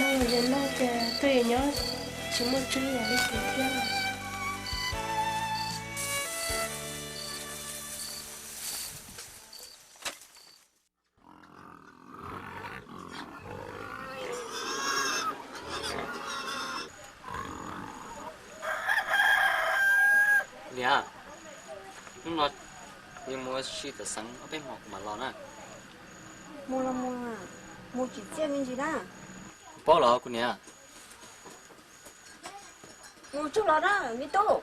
Yog no ces twb yuav nyob tsis muaj tswv yim li ces thiab. Niam, hnub no yuav mus ua si tom xeev ob peb hmo kuv mam los na. Mus los mus, mus tsis txiaj me ntsis na. Kuv paub los kuv niam. Mus tsuag los na me tub.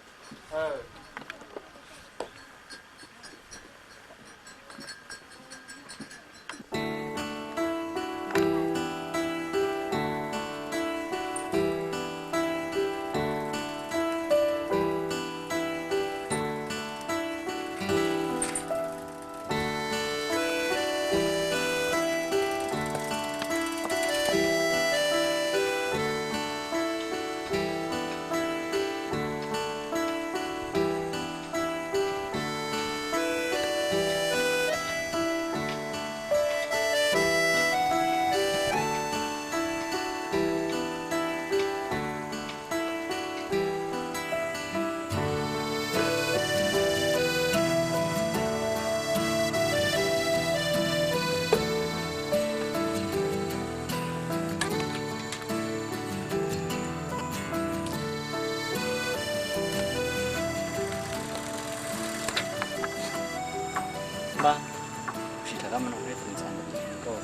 Npab, kuv sim rov qab mus nug tus ntxhais ntawd.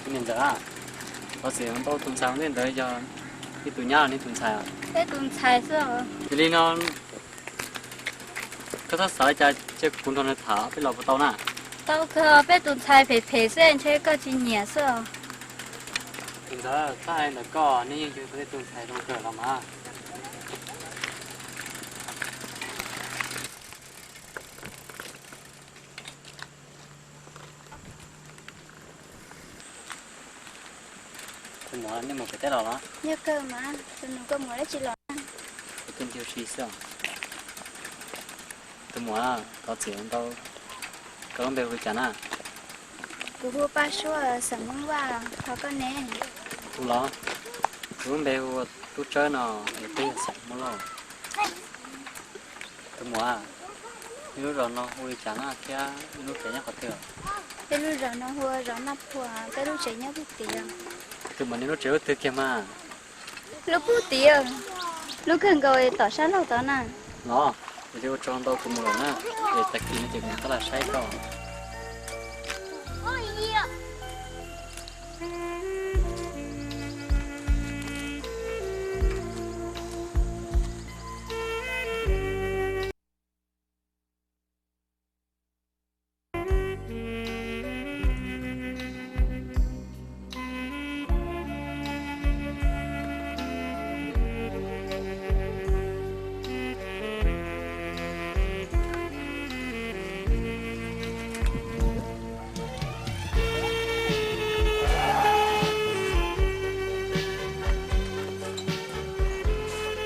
Tus niam ntxawm, thov txim ntau, tus ntxhais ua ntej ntawd yog ib tus nyab los nej tus ntxhais? Peb tus ntxhais xwb. Yog li no koj txhob xav li cas, cia kuv nrog nws tham peb los puas tau na? Tau kawg, peb tus ntxhais phem phem xwb ntshe koj tsis nyiam xwb. Tus ntxawm, txhob hais ntawm koj, nej yeej yug tau tus ntxhais zoo kawg los mas. Tus muam, nej mus pem teb los los? Yog kawg mas, tus nus koj mus dab tsi los? Kuv tuaj ncig ua si xwb os. Tus muam, thov txim ntau, koj lub npe hu li cas na? Kuv hu Paj Suab, xeem Hmoob Vaj, ho koj ne? Kuv los, kuv lub npe hu ua Tub Tsawb no, es peb yog xeem Hmoob Lauj. Tus muam, nej lub zos no hu li cas na thiab nej lub tsev nyob qhov twg? Peb lub zos no hu ua zos Naj Phua, peb lub tsev nyob puag tid. Tus muam, nej lub tsev lub twg kiag mas? Lub puag tid, lub kawg nkaus tom sab laug tod na. Los, yog li ua tsaug ntau, kuv mus lawm na, es tag kis no ces kuv rov qab los saib koj.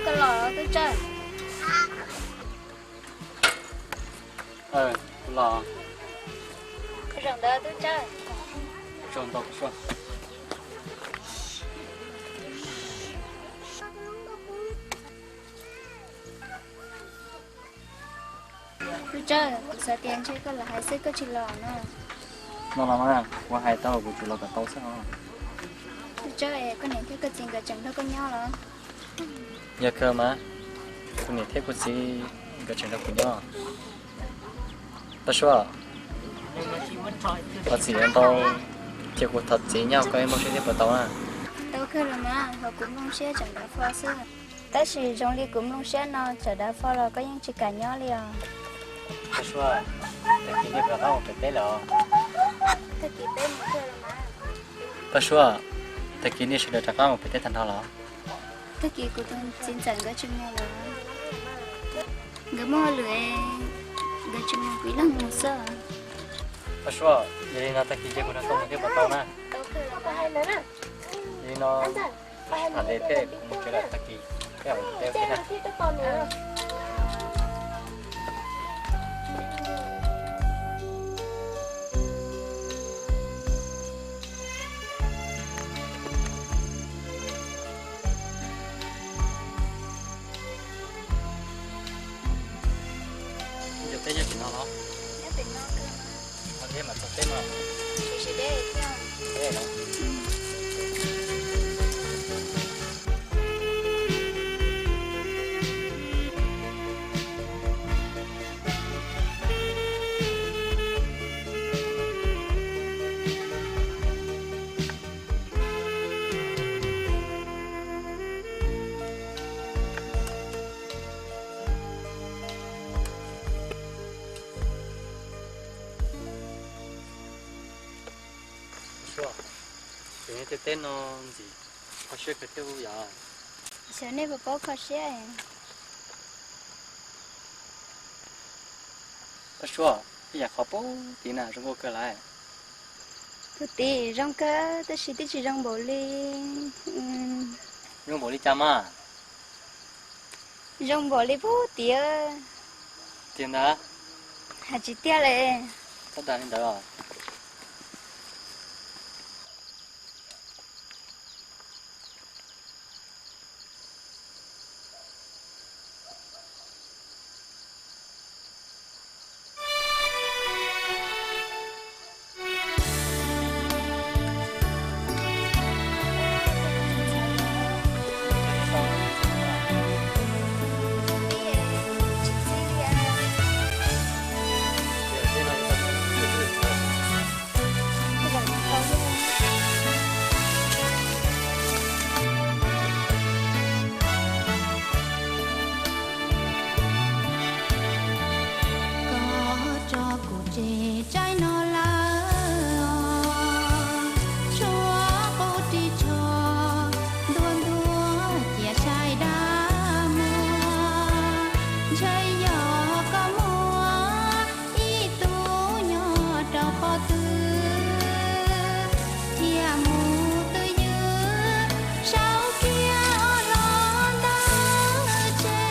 Koj los Tub Tsawb? Los. Zaum ntawd Tub Tsawb. Zaum ntawd Tub Tsawb. Tub Tsawb, kuv xav tias ntshe koj los hais xwb koj tsis los no. No los mas, kuv hais tau kuv tsuas los kom tau xwb os. Tub Tsawb, koj niam thiab koj txiv nkawd tseem nrog koj nyob los? Yog kawg mas, kuv niam thiab kuv txiv nkawd tseem nrog kuv nyob. Paj Suab, thov txim ntau, cia kuv thov txim nyob koj ib nplooj siab thiab puas tau na? Tau kawg los mas, ho kuv nplooj siab tseem dav fo xwb. Tab sis zoo li kuv nplooj siab no tseem dav fo los koj yeej tsis kam nyob li os. Paj Suab, tag kis nej rov qab mus pem teb lawm os. Tag kis peb mus kawg los mas. Paj Suab, tag kis nej sawv daws rov qab mus pem teb tag nrho los? Tag kis kuv tus txiv ntxawm nkawd tsis mus lawm. Nkawd muaj hauj lwm, nkawd tsis mus, kuv ib leeg mus xwb. Paj Suab, Yog li no tag kis ces kuv nrog koj mus thiab puas tau na? Yog li no, tham ntev thiab kuv mus tsev lawm, tag kis peb mam mus tsev thiab na. Peb nyob tim no los? Nyob tim no kawg. Ua thiab mam txog teb no. Sib sib deb thiab. Suav, ces nej tej teb no ntxim kho siab kawg thiab yom? Xyov nej puas paub kho siab. Paj Suav, ib yam qhov puag tid na zoo nkauj kawg lawm. Puag tid zoo kawg tab sis twb tsis zoo npaum li. Zoo npaum li cas mas? Zoo npaum li puag tid. Tiag ntag. Hais tsis tiag li. Txhob dag li ntawd os. Koj tso kuv tseg tsaib no lawm os, tshuav qub ris tsho ntuag ntuag cia saib dab muag, ntshe yog koj muaj ib tug nyob rau qhov twg, thiaj mus twj ywm saum kiag ob los ntawm tsev.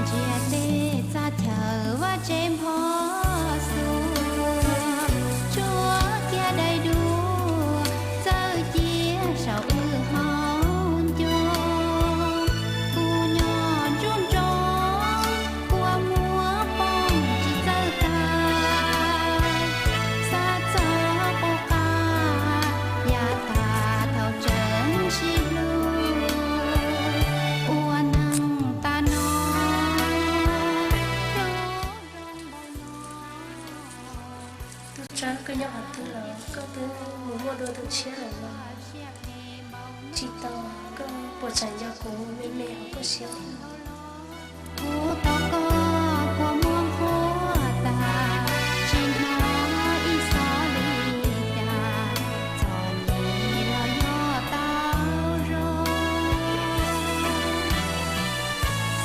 Ntsiag teb txaj chaw vaj tsev npho xuas, tshuav kiag daim duav txawj cia saum wb hauv ncoo. Kuv nyob nruab nroo, kua muag poob tsis txawj tag, xav txog qub qab yav tag thaum tseem sib hlub, ua neeg tas no. Tub Tsawb, koj nyob qhov twg los? Koj twb mus muaj dua tus tshiab lawm los tsis tau, koj puas tseem nco kuv me me hauv koj siab? Kuv tos koj kua muag nqhuav tag, tsis hnov ib xov li cas, txom nyem los yog tau zoo.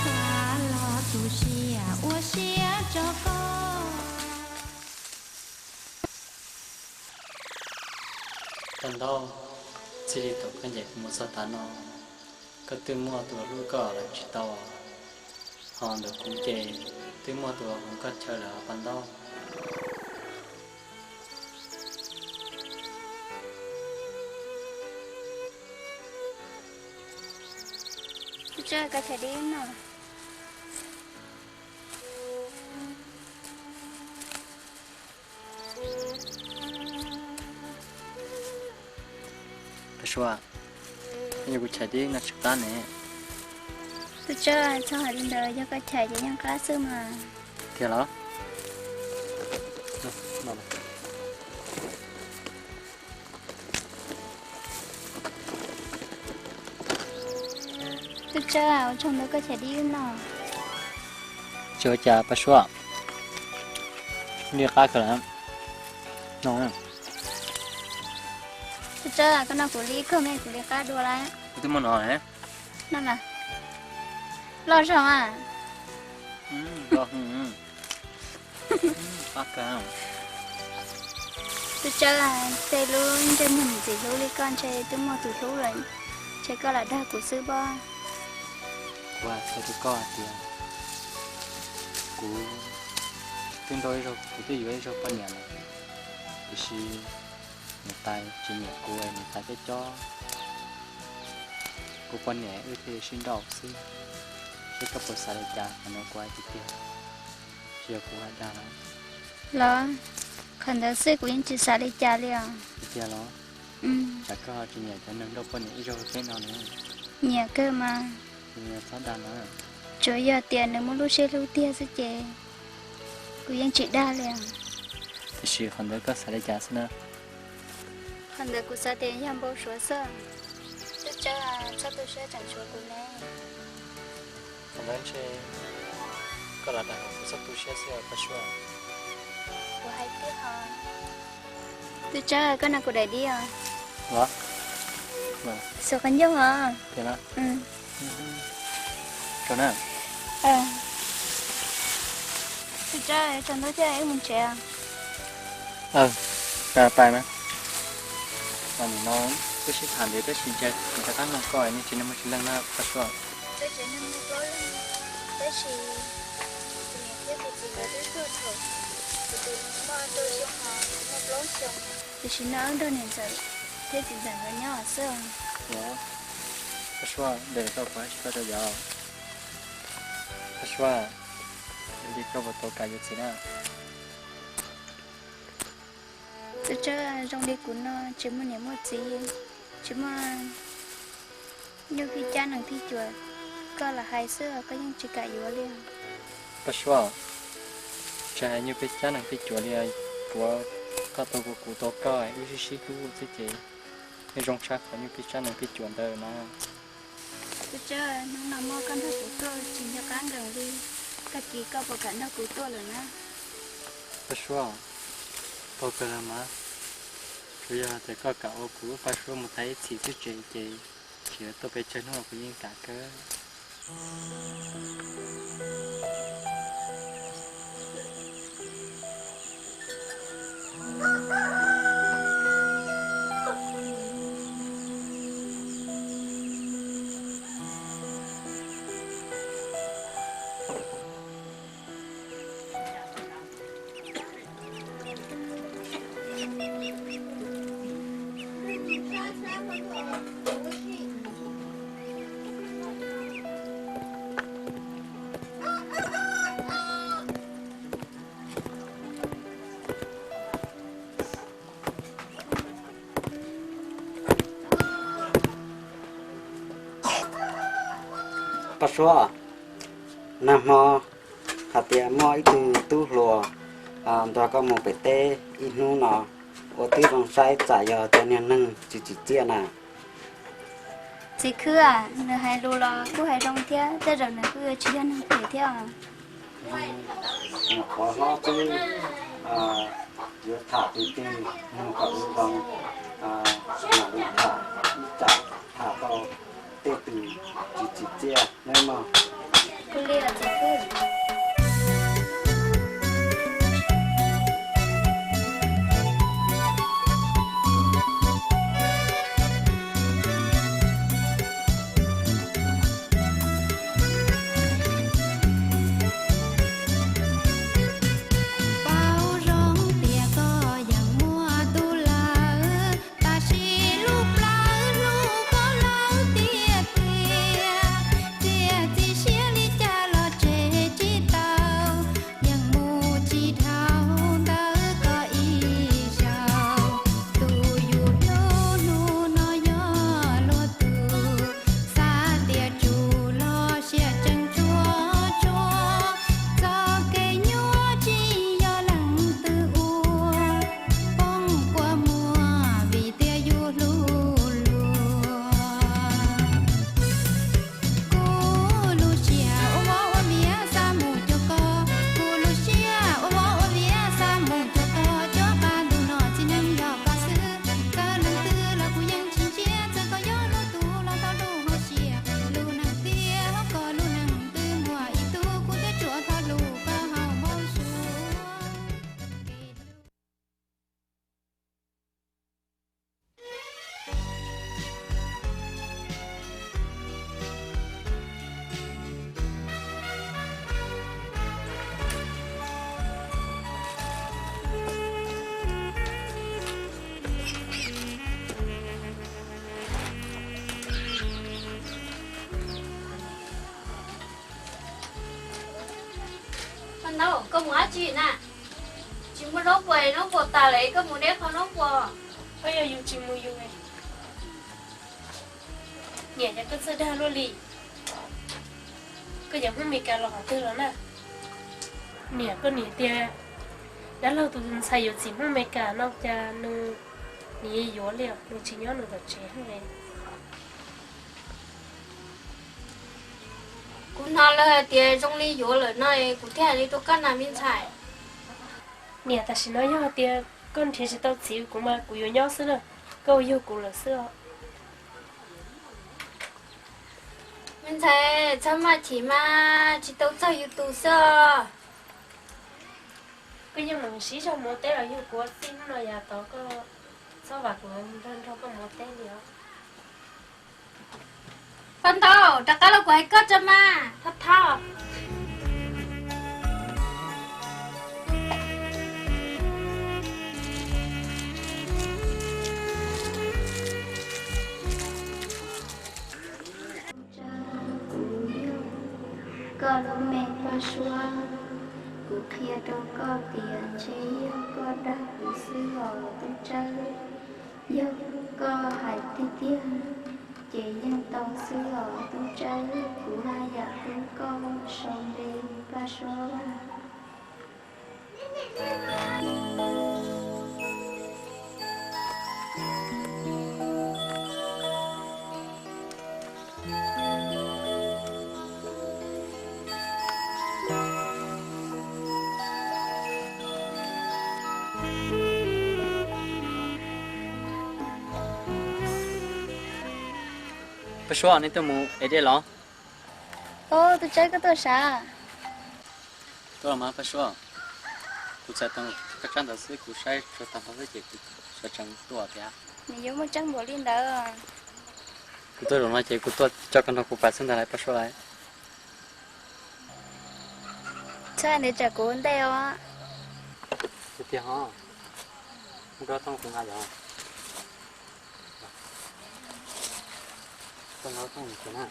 Xav los tu siab ua siab rau koj. Paj Ntaub, txij li thaum koj ncaim kuv mus txog tav no, koj twb muaj tus hlub koj lawm tsis tau, ho ntawm kuv ces twb muaj tus hlub koj chaw lawm Paj Ntaub. Tub Tsawb, koj chais dib no. Paj Suav, yog kuv chais dib no tsis qab ne. Tub Tsawb, txhob hais li ntawd, yog koj chais ces yeej qab xwb mas. Tiag los? Tub Tsawb, ua tsaug ntau, koj chais dib no. Tsis ua cas Paj Suav, dib qab kawg lawm. Tub Tsawb, koj noj kuv li, koj me kuv li qab dua lawm. Twb muaj no ne. Noj mas. Loj zog mas. Tub Tsawb, tej lub ntsej muag niam txiv hlub li koj ntshe twb muaj tus hlub lawm, ntshe koj lam dag kuv xwb pob. Kuv hais txog rau koj hais tias kuv twb nrauj ib zaug, kuv twb yuav ib zaug poj niam lawm, tiam sis niam tais tsis nyiam kuv, niam tais thiaj cob kuv poj niam wb thiaj sib nrauj xwb. Seb koj puas xav li cas, qhov no kuv hais tiag tiag, tsis yog kuv hais dag na. Los, qhov ntawd xwb kuv yeej tsis xav li cas li os. Tiag los? Tsam koj tsis nyiam cov neeg nrauj poj niam ib zaug peb no ne. Nyiam kawg mas. Txhob dag na. Tsuas yog tias nws muaj lub siab hlub tiag xwb ces kuv yeej tsis dag li os. Tiam sis qhov ntawd koj xav li cas xwb na? Qhov ntawd kuv xav tias yog npau suav xwb. Tub Tsawb, txhob tu siab tseem tshuav kuv ne. Qhov ntawd ntshe koj lam dag kom kuv txhob tu siab xwb Paj Suav. Kuv hais tiag os. Tub Tsawb, koj nrog kuv daim dib os. Los, xuas qhov ncauj os. Tub Tsawb, tsaus ntuj thiab wb mus tsev. Pais mas. Nim no wb sib tham ntev tab sis ntshe kuv rov qab nug koj, nej tsev neeg muaj tsawg leej na Paj Suav? Peb tsev neeg muaj plaub leeg, tab sis kuv niam thiab kuv txiv nkawd twb tuag thaum kuv tus muaj rau xyoo no, kuv muaj plaub xyoo. Tiam sis no wb nrog niam ntxawm thiab txiv ntxawm nkawd nyob xwb. Paj Suav, ntes tau kuv hais tsis tau rau yom? Paj Suav, li koj puas tau kam yuav txiv na? Tub Tsawb, zoo li kuv no tsis muaj niam muaj txiv, tsis muaj nyuj phij cab nees phij cuam, koj lam hais xwb koj yeej tsis kam yuav li. Paj Suav, tsis hais nyuj phij cab nees phij cuam li, tsuav koj tau kuv, kuv tau koj, wb sib sib hlub xwb ces yeej zoo tshaj qhov nyuj phij cab nees phij cuam ntawd na. Tub Tsawb, hnub no muaj koj nrog kuv tuaj tsis nco qab nkees li, tag kis koj puas kam nrog kuv tuaj lawm na? Paj Suav, tau kawg los mas, tsuas yog tias koj kam ua kuv Paj Suav mus tag ib txhis xwb ces, ces tsis yuav tuaj pes tsawg hnub los kuv yeej kam kawg. Paj Suav, nag hmo hais tias muaj ib tug tub hluas nrog koj mus pem teb ib hnub no, ua tib zoo saib tsam yog cov niag neeg tsis tsim txiaj na. Txiv Khwb, nws hais lus los kuj hais zoo thiab, tej zaum nws kuj yuav tsis yog neeg phem thiab. Nyuam qhuav hlob xwb, yuav tham tus twg nug kom zoo zoo, mam li tham, ib tsam tham tau tej tus tsis tsim txiaj nawb mog. Paub zoo tias koj yeej muaj tus lawm, tab sis lub Mus dab tsi na? Tsis muaj zaub puas, zaub puas tas lawm, koj mus deb qhov zaub puas? Koj yog yus tsis mus yus. Niam, cas koj txawj dag luaj li? Koj cov Hmoob Meskas los qhov twg los na? Niam, koj nim tias dab laug tus ntxhais yuav txiv Hmoob Meskas no cas nws nim yuav li os, nws tsis nyob nws tom tsev li. Kuv hnov lawv hais tias zoo li yuav lawm no, kuv thiaj hais li rau koj na me ntxhais. Niam, tam sim no yog tias koj nrhiav tsis tau txiv kuv mas kuv yuav nyob xwb na, koj ua yug kuv lawm xwb os. Me ntxhais, txhob maj chim mas, tsis tau txog yus tus xwb os. Koj yeej mus sib zog mus ua teb los yog kuv ua txij hnub no yav tod koj txhob vam kuv nrog nrog koj mus ua teb li os. Paj Ntau, rov qab los kuv hais koj tso mas, thov thov. Kuv yog koj lub me Paj Suav, kuv qhia rau koj tias ntshe yog koj dag kuv xwb os Tub Tsawb. Yog koj hais tiag tiag ces yeej tau xwb os Tub Tsawb, kuv haj yam hlub koj sau npe Paj Suav. Paj Suav, nej tuaj mus ev dej los? Ub, Tub Tsawb, koj tuaj sav? Tuaj los mas Paj Suav, kuv txais tau koj tsab ntawv xwb, kuv saib tsuas tag nrho xwb ces kuv sawv tsees tuaj thiab. Nws yuav muaj tseeb npaum li ntawd? Kuv tuaj zaum no ces kuv tuaj coj koj nrog kuv pais xwb ntag lauj Paj Suav lauj. Txhob hais ntawd tsam kuv ua ntej os. Tiag tiag ho, mus nrog Thooj kuv nqa los. Koj nqa Thooj mus na.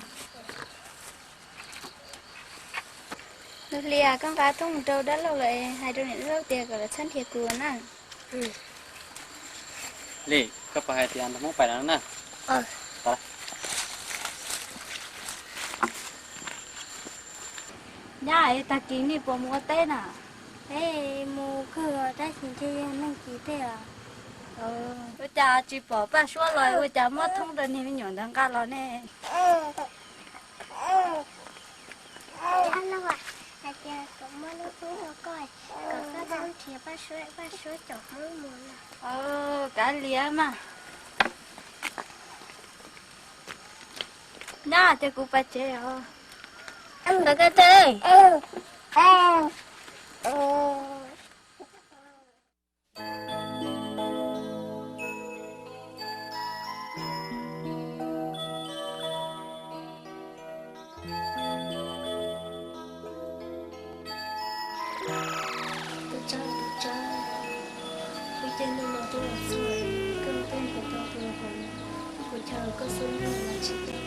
Hlias, koj nqa Thooj mus rau dab laug lawm, hais rau niam dab laug tias kom lawv txhob nrhiav kuv na. Li, koj puas hais tias nrog Hmoob pais lawm na? Nyab, tag kis nej puas mus ua teb na? Peb mus kawg tab sis ntshe yog neeg kis tej os. Ua cas tsis pom Paj Suav los ua cas muab Thoob rau niag me nyuam ntawd nqa los ne? Dab laug hais tias kom muab lub hnub rau koj, kom koj txhob nrhiav Paj Suav, Paj Suav caum Hmoob mus no. Kav liam mas. Nyab, ces kuv pais tsev os. Ntawd koj tsev. Tus tsawb, tus tsawb, kuv caij ntuj no twb los txog, koj twb nrhiav tau tus hauv kuv chaw koj xub nyob los tsis tau.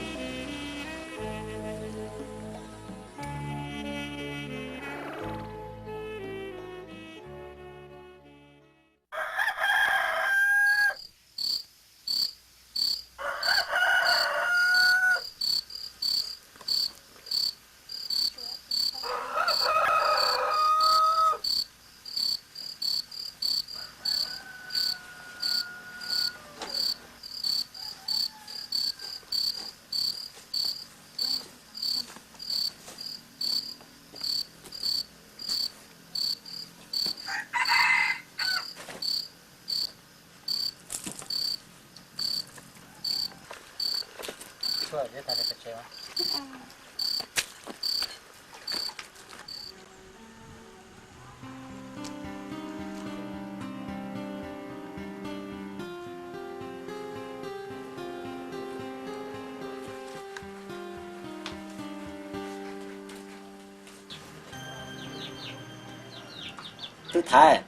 Twb thaiv,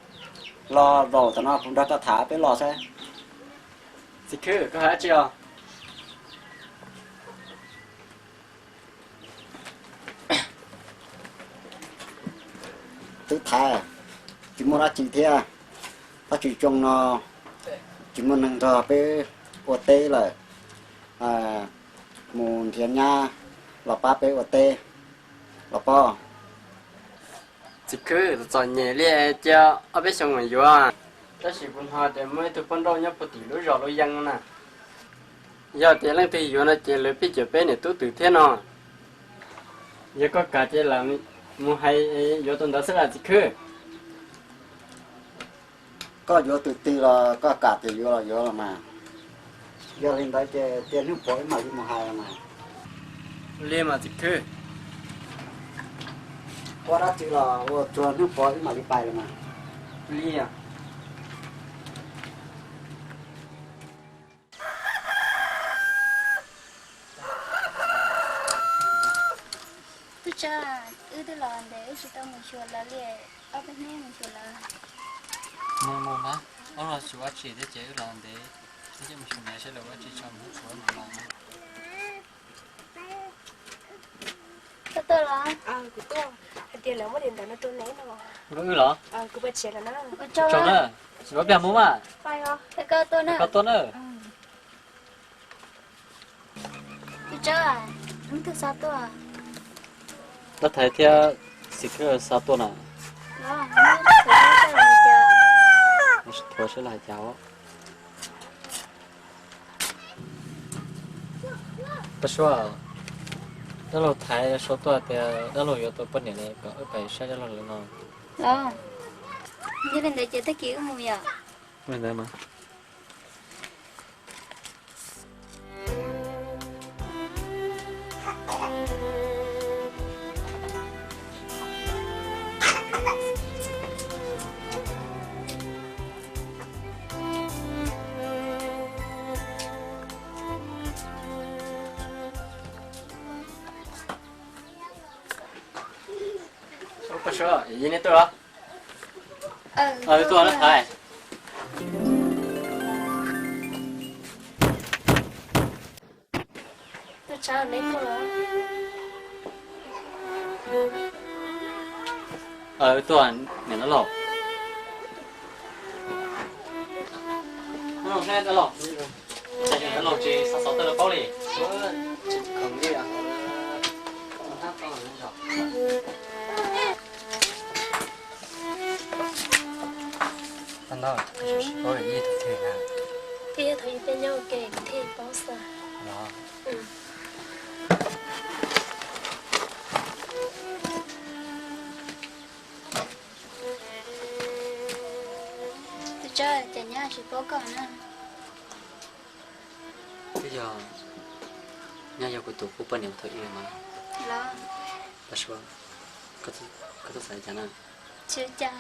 los zaum tom no kuv nrog koj tham peb los saib. Txiv Khwb, koj hais dab tsi os? Lub thaiv tsis muaj dab tsi thiab, dab tsi tsoo no tsis muaj neeg nrog peb ua teb lawm, mus nrhiav nyab los pab peb ua teb los pob. Txiv Khwb, txom nyem li cia ob peb xyoos mam yuav. Tab sis kuv hnov tias muaj ib tug poj nrauj nyob puag tim lub zos Lub Yeeb na. Yog tias leej twg yuav no ces lawv pheej cawm peb niam tub twm thiab no. Yog koj kam ces lam mus hais yuav tus ntawd xwb las Txiv Khwb. Koj yuav tus twg los koj kam tias yuav los yuav los mas. Yog li ntawd ces cia hnub puav wb mam li mus hais los mas. Li mas Txiv Khwb. Ua dab tsi los ua tsuag, hnub puav wb mam li pais los mas. Li. Tub Tsab, wb twb los ntev wb tsis tau mus xyuas lawv li, ob peb hnub mus xyuas lawv. Mus mus mas, ob los xyuas dab tsi thiab ces wb los ntev, wb coj mus xyuas ntev saib lawv ua dab tsi tso mus xyuas mus los. Koj tuaj los? Kuv tuaj hais tias lawv muab daim ntawv no rau neb no. Rau wb los? Kuv pais tsev lawm na. Ua tsaug na. Ua pliag mus mas. Koj tuaj na. Koj tuaj na. Tub Tsab, leej twg xa tuaj? Dab Thaiv thiab Txiv Khwb xa tuaj na. Thuav seb los hais cas os. Paj Suav, dab laug Thaiv sau tuaj tias dab laug yuav tau poj niam li, kom wb pais saib dab laug lawv no. Los, yog li ntawd ces tag kis wb mus yom. Mus ntawd mas. Ub, Paj Suav, yog neb tuaj los? Tuaj los Thaiv. Tuaj niam dab laug. Dab laug tsis xav xov tawj lawv paub li. Paj Ntau, thiaj yog thaum ub peb nyob ua ke kuv thiaj paub xwb. Tub Tsab, cas nyab tsis paub koj na? Twb yog, nyab yog kuv tus qub poj niam thaum ub mas. Los, Paj Suav, koj twb xav li cas na? Tsis ua cas.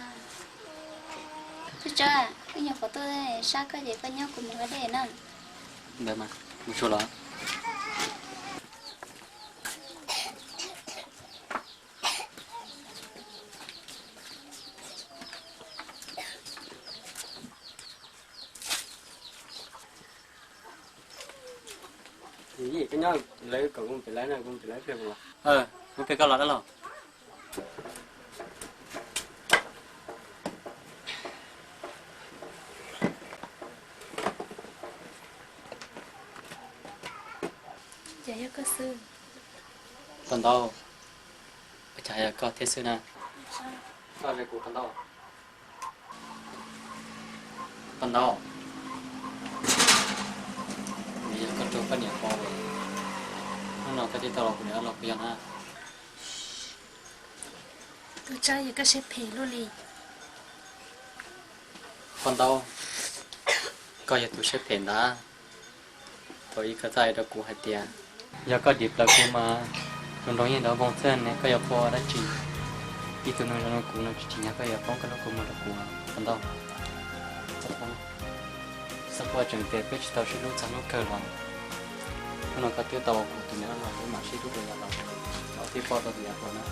Tub Tsab, wb nyuam qhuav tuaj sab koj ces koj nyob kuv mus ua dej na. Ntawd mas, mus tsuag los. Koj nyob lawv kom kuv pem lawv no, kuv pem lawb pliag kuv los. Kuv pem koj los dab laug. Cas yog koj xwb? Paj Ntau, ua cas yog koj thiab xwb na? Koj yog kuv Paj Ntau. Paj Ntau, nws yog koj tus poj niam pov, hnub no koj thiaj tau los kuv niam los kuv yog na. Tub Tsab, yog koj siab phem luaj li. Paj Ntau, koj yog tus siab phem ntag. Thaum ub koj txawm hais rau kuv hais tias yog koj dim plaws kuv mas nroo nroo yeej nrov nkoos xwb ne, koj yuav qhuas dab tsi? Ib tug neeg zoo li kuv no tsis tsim nyog koj yuav poob koj lub kua muag rau kuv, Paj Ntau. Txhob poob, txhob poob, tseem tias peb tsis tau sib hlub txog hnub kawg los. Hnub no koj twb tau ua kuv tus niam los, wb mam sib hlub rau yav los, kom wb thiaj pom tau tus yav hluas na.